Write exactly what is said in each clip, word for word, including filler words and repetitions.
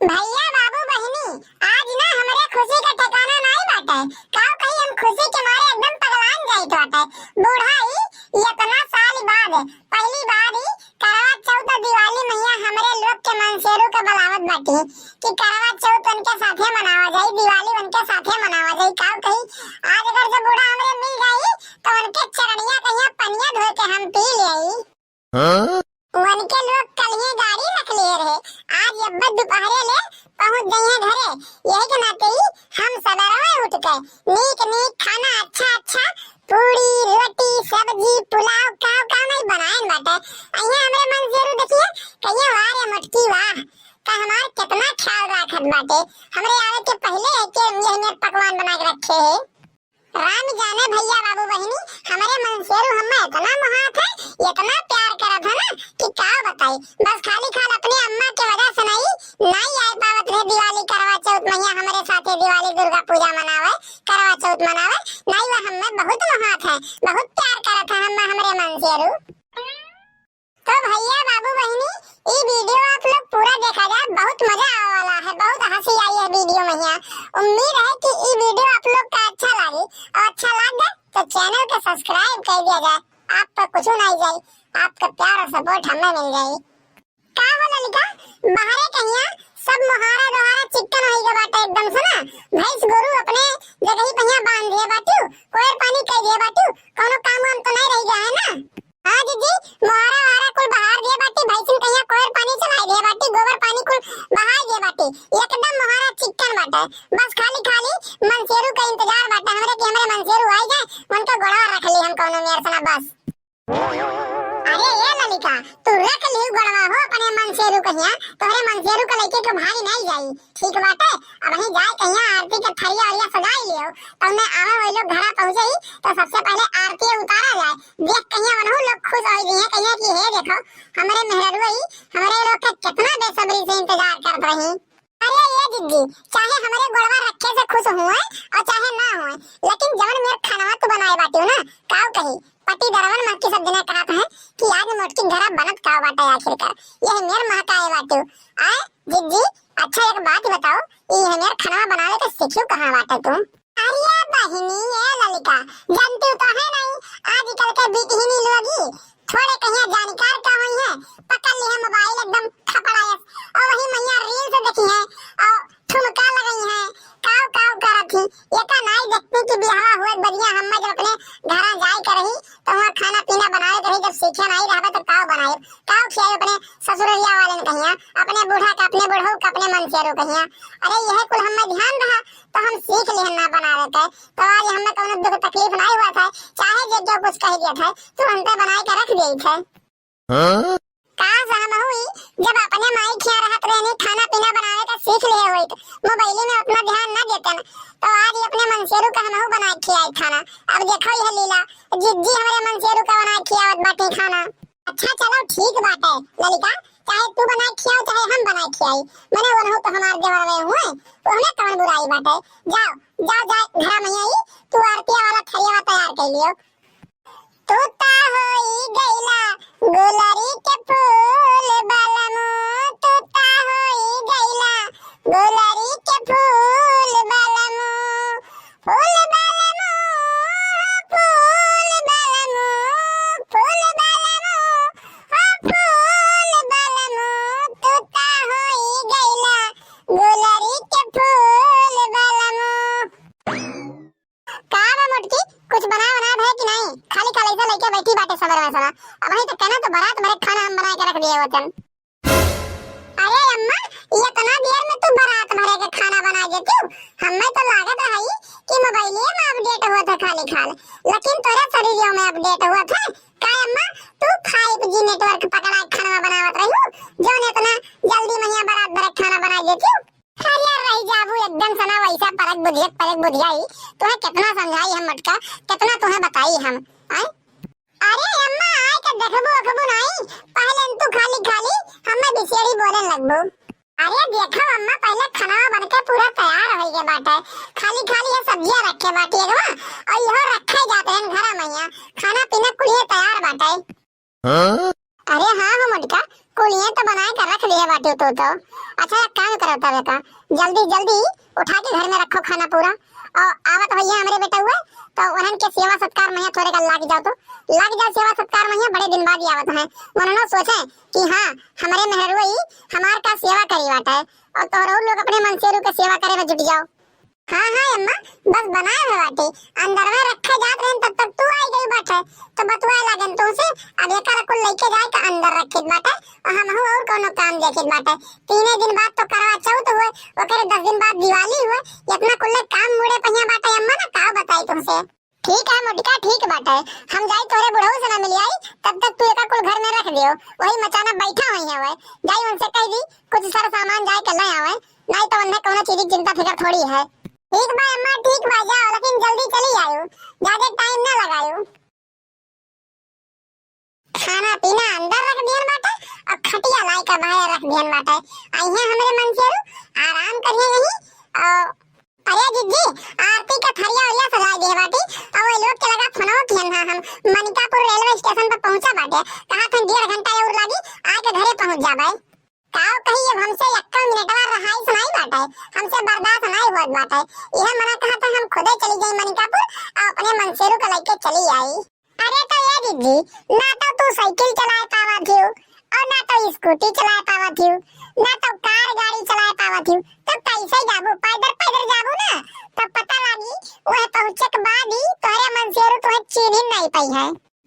भइया, बाबू, बहिनी, आज ना हमरे खुसी क ठिकाना नाहीं बाटे। काउ कही, हम खुसी के मारे एकदम पगलान जाइत बाटे। बूढ़ा ई एतना साल बाद पहिली बार ई करवा चौथ अउर दिवाली मइया हमरे लोग के मनसेरू क बलावत बाटी कि करवा चौथ उनके साथे मनावा जाई, दिवाली उनके साथे मनावा जाई। काउ कही, आज अगर जो बूढ़ा हमरे मिल जाई, त उनके चरणिया कहिया पनिया धोए के हम पी लेई। हाँ? उनके लोग कलिए गाड़ी रख लिए रहे, आज अब्बे दुपहरे ले पहुँच जइहें घरे। यही के नाते ही हम सबेरवे उठ के नीक नीक खाना, अच्छा अच्छा पूड़ी, रोटी, सब्जी, पुलाव, काउ काउ नाहीं बनाएन बाटे। अइहें हमरे मनसेरू देखिए, कहिए, "वाह रे मोटकी वाह, का हमार केतना ख्याल राखत बाटे, हमरे आवे के पहिले एके यही मेर पकवान बना के रखे है।" राम जाने भइया, बाबू, बहिनी, हमरे मनसेरू हम्मे एतना मोहात है, एतना प्यार करत है ना कि काउ बताई। बस खाली खाल अपने अम्मा के वजह से नाहीं, नाहीं आए पावत रहे दिवाली करवा चौथ मइया हमरे साथे दिवाली दुर्गा पूजा मनावे, करवा चौथ मनावे, नाहीं, वह हम्मे बहुत मोहात है, बहुत प्यार करत है हम्मे हमरे मनसेरू। तो भइया, बाबू, बहिनी, ई video आप लोग पूरा देखा जाए, बहुत मजा आवे वाला है, बहुत हँसी आई है video मइया। उम्मीद है कि ई video आप लोग का अच्छा लागी, अउर अच्छा लाग जाए तो channel के subscribe कर दिया जाए। आप पर कुछ नाहीं जाई, आपका प्यार अउर support हम्मे मिल जाई। का हो ललिका, बाहरे कहिया सब मोहारा दोहारा चिक्कन होई गए बाटे एकदम से ना, भैंस गोरू अपने जगही पहिया बांध दिए बाटू, कोयर पानी कर दिए बाटू, कउनो काम वाम तो नाहीं रह गया है ना? हाँ जीजी, मोहारा वहारा कुल बहार दिए बाटी, भैंसिन कहिया कोयर पानी चलाए दिए बाटी, गोबर पानी कुल बहाए दिए बाटी, एकदम मोहारा चिक्कन बाटे। बस खाली खाली मनसेरू का इंतजार बाटे हमरे कि हमरे मनसेरू आई जाए, उनका गोड़वा रख ली हम कउनो मेर से ना बस। अरे ए ललिका, तू रख लिहू गोड़वा हो अपने मनसेरू कहिया, तोहरे मनसेरू का लइके के भारी नाहीं जाई, ठीक बाटे? अबहीं जाए कहिया आरती के थरिया ओरिया सजाई लियो, तब में आवे वही लोग घरा पहुँचे ही तो सबसे पहिले आरती उतारा जाए, देख कहिया वनहू लोग खुश होइ जइहें, कहिया कि हे देखो, हमरे मेहररुआ ई हमरे लोग के केतना बेसब्री से इंतजार करत रही। अरे ए जिज्जी, चाहे हमरे गोड़वा रखे से खुश हुए अउर चाहे ना हुए, लेकिन जवन मेर खानवा तू बनाए बाटियो ना, काउ कही, पटीदरवन महकी सब जने कहत हैं कि आज मोटकी घरा बनत काउ बाटे आखिरकार, यह मेर महकाए बाटियो। आए जिज्जी, अच्छा एक बात बताओ, ई हमेर खाना बनावे के सीखियो कहाँ बाटे तू? अरे बहिनी, ए ललिका, जानती तो है नहीं, आजकल के बिटिहिनी लोगी थोड़े कहिया जानकार का होई है, पकड़ ली है मोबाइल एकदम खपड़ा यस, और वही मैया रील्स देखी है, और ठुमका लगई है, काव काव करत ही, एका नाई देखती कि बियाहवा हुए बढ़िया हम्मे जब अपने घरा जाए के रही, तो वहाँ खाना पीना बनावे के रही, जब सीखे नाई रहबे तो काव बनाए, काव खियाए अपने ससुररिया वाले ने कहिया, अपने बूढ़ा का, अपने बुढ़ऊ का, अपने मनसेरू कहिया। अरे, यह कुल हम्मे ध्यान रहा, तो हम सीख लिहन ना बनावे के। तो आज हम्मे कउनो दुख तकलीफ नाई हुआ था, चाहे जे जो कुछ कह दिया था, तू हमके बनाए के रख दिए थे। हाँ? काश हम हुई, जब अपने माई खिया रहत रहनी, खाना पीना बनावे के सीख लिए हुई, तो मोबाइल में अपना ध्यान ना देते ना, तो आज ये अपने मनसेरू का हमहू बनाए खियाई खाना। अब देखो यह लीला, जिज्जी हमरे मनसेरू का बनाए खियावत बाटी खाना। अच्छा चलो ठीक बाटे ललिका, चाहे तू बनाए खियाओ चाहे हम बनाए खियाई, मने वनहु तो हमार देवर रहे हुए, तो हमें कवन बुराई बाटे। जाओ, जाओ, जाए घरा में आई, तू आरतिया वाला थरिया तैयार कर लियो। तू ता होई गइला गुलरी के फूल बलमू, तू ता होई गइला गुलरी के फूल बलमू, फूल बलमू, फूल बलमू, फूल बलमू, हो फूल बलमू, तू ता होई गइला गुलरी के फूल बलमू। का बा मोटकी, कुछ बना बना है कि नहीं? खाली खाली ऐसा लइके बैठी बाटे सबर में सना। अब वही तो कहना तो बारात भरे खाना हम बना के रख दिए होतन। अरे अम्मा, ये इतना देर में तू बारात भरे के खाना बना देती हो? हमें तो लागत रही कि मोबाइले में अपडेट हुआ था खाली खाल, लेकिन तोरे शरीरियों में अपडेट हुआ था। का अम्मा, तू फाइव जी नेटवर्क पकड़ा के खाना बनावत रही हो, जो इतना जल्दी में यहाँ बारात भरे खाना बना देती हो? अरे रह जाबू एकदम सना वैसा परक बुधिया, परक बुधिया ही। तुहे कितना समझाई हम मटका, कितना तुहे बताई हम, आय? अरे अम्मा, आय के देखबू ओखबू नाई, पहले न तू खाली खाली हमें बिसेरी बोले लगबू। अरे देखो अम्मा, पहले खाना बन के पूरा तैयार होई गए बाटे, खाली खाली ये सब्जियां रखे बाटी एक बार, और यहो रखे जाते हैं घर में, यहाँ खाना पीना कुल ये तैयार बाटे। हाँ? अरे हाँ हो मोटका, कुलिये तो बनाए के रख दिहे बाटे तू तो। अच्छा, एक काम करो तब का, जल्दी जल्दी उठा के घर में रखो खाना पूरा। और आवत भैया हमरे बेटउआ, तो उन्हन के सेवा सत्कार में थोड़े का लाग जाओ तो, लाग जाओ सेवा सत्कार में, बड़े दिन बाद ही आवत हैं। उन्हनो सोचे कि हाँ, हमरे मेहरुआ ई हमार का सेवा करी बाटे, और तोहरो लोग अपने मनसेरू के सेवा करे में जुट जाओ। हाँ, हाँ, अम्मा, बस बनाए हुए बाटे, अंदर में रखे जात रहन, तब तक तू आई गई बाटे, तो बतुआए लागन तुमसे। अब एकर कुल लेके जाए के अंदर रखित बाटे, और हमहू और कोनो काम देखित बाटे। तीने दिन बाद तो करवा चौथ हुए, ओकरे दस दिन बाद दिवाली हुए, इतना कुल्ले काम मुड़े पहिया बाटे अम्मा, ना का बताई तुमसे। ठीक है मोटिका, ठीक बाटे, हम जाई तोरे बुढ़ऊ से ना मिल आई, तब तक तू एकर कुल घर में रख दियो, वही मचाना बैठा हुई है वह, जाई उनसे कह दी कुछ सर सामान जाए के ले आवे, नहीं तो उन्हें कोनो चीज की चिंता फिकर थोड़ी है। ठीक बा अम्मा, ठीक बा, जाओ, लेकिन जल्दी चली आयो, ज्यादा टाइम ना लगायो। खाना पीना अंदर रख दिहन बाटे और खटिया लाई का बाहर रख दिहन बाटे। अइहें हमरे मनसेरू, आराम करिहें यहीं। और अरे जिज्जी, आरती का थरिया उरिया सजाए दिहे बाटी, और वो लोग के लगा फोनवो किहन हा हम, मनिकापुर रेलवे स्टेशन पर पहुंचा बाटे, कहा था डेढ़ घंटा और लागी, आके घरे पहुंच जाबे। काव कही, अब हमसे एक्को मिनटवा रहाइस नाई बाटे, हमसे बर्दाश्त नाई होत बाटे। इहे मना कहा था हम खुदे चली जाई मनिकापुर और अपने मनसेरू के लेके चली आई। अरे तो ये दीदी, ना तो तू साइकिल चलाए पावत हियो और ना तो स्कूटी चलाए पावत हियो, ना तो कार गाड़ी चलाए पावत हियो, तो कैसे जाबू? पैदल पैदल जाबू ना, तब पता लागी, वह पहुँचे के बाद ही तोहरे मनसेरू तोहे चीन्ही नहीं पाई है।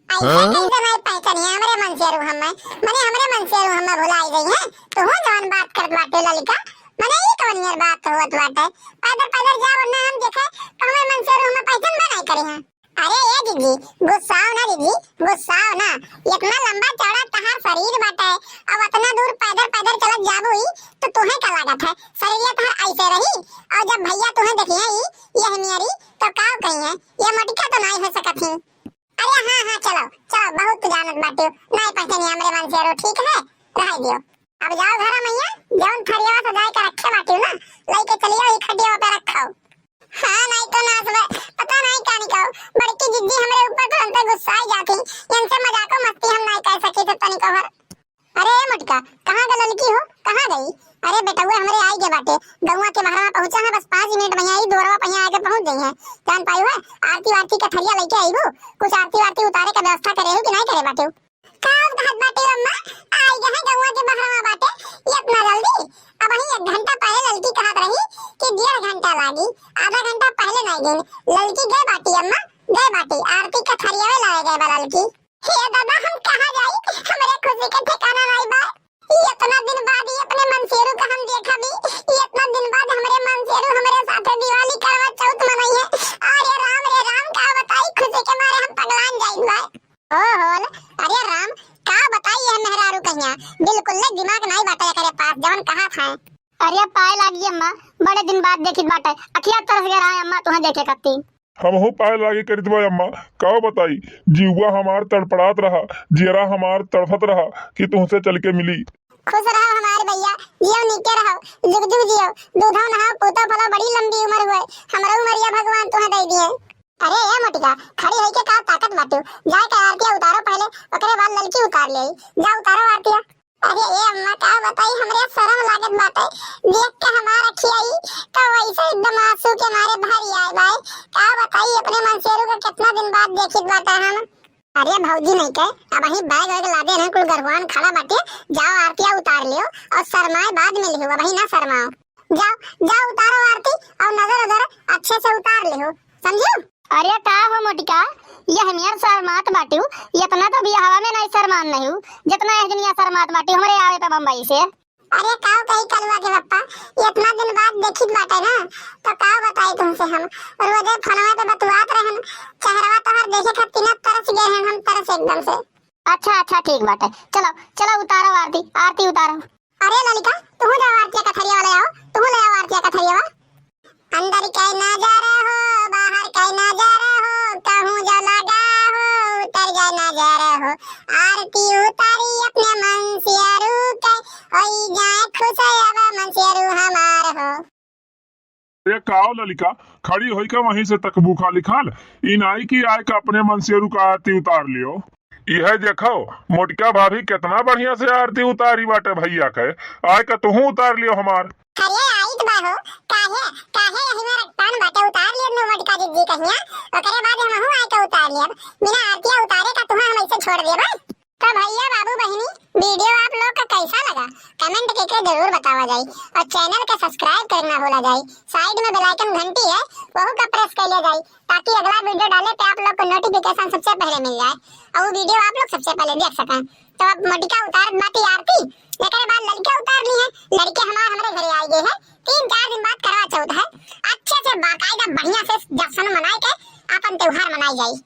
ऐसे हाँ? कैसे नहीं पहचानी है हमरे मनसेरू हमें? मने हमरे मनसेरू हमें भुलाई गई है। तू हो जवन बात करत बाटे ललिका, मने ई कवन नियर बात होत बाटे? पैदल पैदल जा वरना हम देखे तो हमरे मनसेरू हमें पहचान में नहीं करी है। अरे ए दीदी, गुस्साओ ना दीदी, गुस्साओ ना। इतना लंबा चौड़ा तहार शरीर बाटे, अब इतना दूर पैदल पैदल चलत जाबू ही तो तुहे का लागत है? शरीर तहार ऐसे रही और जब भैया तुहे देखिए ही यह मेरी तो का कही है, ये मटिका तो नहीं हो सकत ही। अरे हाँ, हाँ, चलो, चलो, बहुत जानत बाटियो, नाई पहचानी हमरे मनसेरू, ठीक है, रह दियो। अब जाओ घर मैया, जौन थरियावा सजाए के रखे बाटियो ना, लेके चलियो, ई खटियावा पे रखो। हाँ, नाई तो नासबे, पता नाई का निकाओ, बड़की जिज्जी हमरे ऊपर तुरंते गुस्सा आ जाती, इनसे मजाको मस्ती हम नाई कर सकी थे तनिको भर। अरे ए मोटका, कहाँ ग ललकी हो, कहाँ गई? अरे बेटउआ हमरे आई गे बाटे, गौवा के बहरवा पहुँचा है, बस पाँच मिनट में आई, दुअरवा पहिया आके पहुँच गई है। जान पाई हुआ, आरती वारती के थरिया लेके आईबू, कुछ आरती वारती उतारे के व्यवस्था करे हो कि नहीं करे बाटे? का कहत बाटे अम्मा, आई गए हैं गौवा के बहरवा बाटे, ये इतना जल्दी? अब वही एक घंटा पहले ललकी कहत रही कि डेढ़ घंटा लागी, आधा घंटा पहले नहीं गई। ललकी गए बाटी अम्मा, गए बाटी, आरती के थरिया में लाए गए बा ललकी। हे दादा, हम कहाँ जाई? हमरे खुशी के ठिकाना नाई बा। ई इतना दिन बाद ई अपने मनसेरू का हम देखा भी, ई इतना दिन बाद हमरे मनसेरू हमरे साथे दिवाली करवा चौथ मनई है। अरे राम रे राम, का बताई, खुशी के मारे हम पगलान जाइत बा। ओ होल, अरे राम, का बताई ये मेहरारू कहिया, बिल्कुल ले दिमाग नाई बाटे एकरे पास, जवन कहा था। अरे पाए लागी अम्मा, बड़े दिन बाद देखित बाटे, अखिया तरस गया रहा है अम्मा तुहें देखे खातिर। हमहू पाए लागी करित बा अम्मा, काव बताई, जीवा हमार तड़पड़ात रहा, जियरा हमार तड़फत रहा कि तुहसे चल के मिली। खुश रहो हमार भैया, जियो नीके रहो, जुग जुग जियो, दूधो नहाओ, पूतो फलो, बड़ी लंबी उम्र हुए, हमरो उमरिया भगवान तुहे दे दिए। अरे ए मोटिका, खड़ी होई के का ताकत बाटू, जाए के आरतिया उतारो पहले, ओकरे बाद ललकी उतार ले, जा उतारो आरतिया। अरे ए अम्मा, का बताई, हमरे शरम लागत बाटे। देख के हमार अखिया ई तो वैसे एकदम आंसू के मारे भर आए बाय। का बताई, अपने मनसेरू के कितना दिन बाद देखित बाटे हम। अरे भौजी नहीं के, अब वही बैग वैग लादे रहन, कुल गरहुआन खड़ा बाटे। जाओ आरतिया उतार लियो और शरमाए बाद में लिहो, अबही ना शरमाओ। जाओ, जाओ उतारो आरती और नजर उधर अच्छे से उतार लिहो। समझू? अरे का हो मोटिका, यह नियर शर्मात बाटू, इतना तो बियाहवा में नहीं शर्मान नहीं हूँ, जितना यह दुनिया शर्मात बाटू हमरे आवे पे बम्बई से। अरे काव कही कलुआ के पप्पा, इतना दिन बाद देखित बाटे ना, तो काव बताई तुमसे हम, रोजे फोनवा पे बतुआत रहन, चेहरवा तोहर देखे खातिर ना तरस गए हैं हम, तरस एकदम से। अच्छा, अच्छा, ठीक बाटे, चलो, चलो उतारो आरती, आरती उतारो। अरे ललिका, तुहू जाओ आरतिया कथरिया वाले आओ, तुहू ले आओ आरतिया कथरिया वा। अंदर के नजर हो, बाहर के नजर हो, कहूँ जो लगा हो, उतर जाए नजर हो। आरती उतारी अपने मनसेरू के, होई जाए खुश अब मनसेरू हमार हो। ए काव ललिका, खड़ी होई का वहीं से तकबू खाली खाल? ई नाई कि आए का अपने मनसेरू का आरती उतार लियो। इहे देखो, मोटका भाभी केतना बढ़िया से आरती उतारी बाटे भइया के। आय का तुहू उतार लियो हमार। अरे आइत बा हो, काहे, काहे यही में रटपान बाटे, उतार लियो नु मोटका जिज्जी कहिया, ओकरे बाद हमहू आय के उतार लियब। बिना आरतिया उतारे का तुहा हम ऐसे छोड़ देबे? तो भइया, बाबू, बहिनी, video आप लोग का कैसा लगा, comment करके जरूर बतावा जाई। और channel के subscribe करना भूला जाई। Side में bell icon घंटी है, वहू का press कर लिया जाई, ताकि अगला video डाले पे आप लोग को notification सबसे पहले मिल जाए और वो video आप लोग सबसे पहले देख सकें। तो अब मोटिका उतारत बाटी आरती, एकरे बाद लड़कियां उतार ली हैं। लड़के हमार हमरे घरे आ गए हैं, तीन चार दिन बाद करवा चौथ है। अच्छे से बाकायदा बढ़िया से जश्न मनाए के अपन त्योहार मनाई जाई।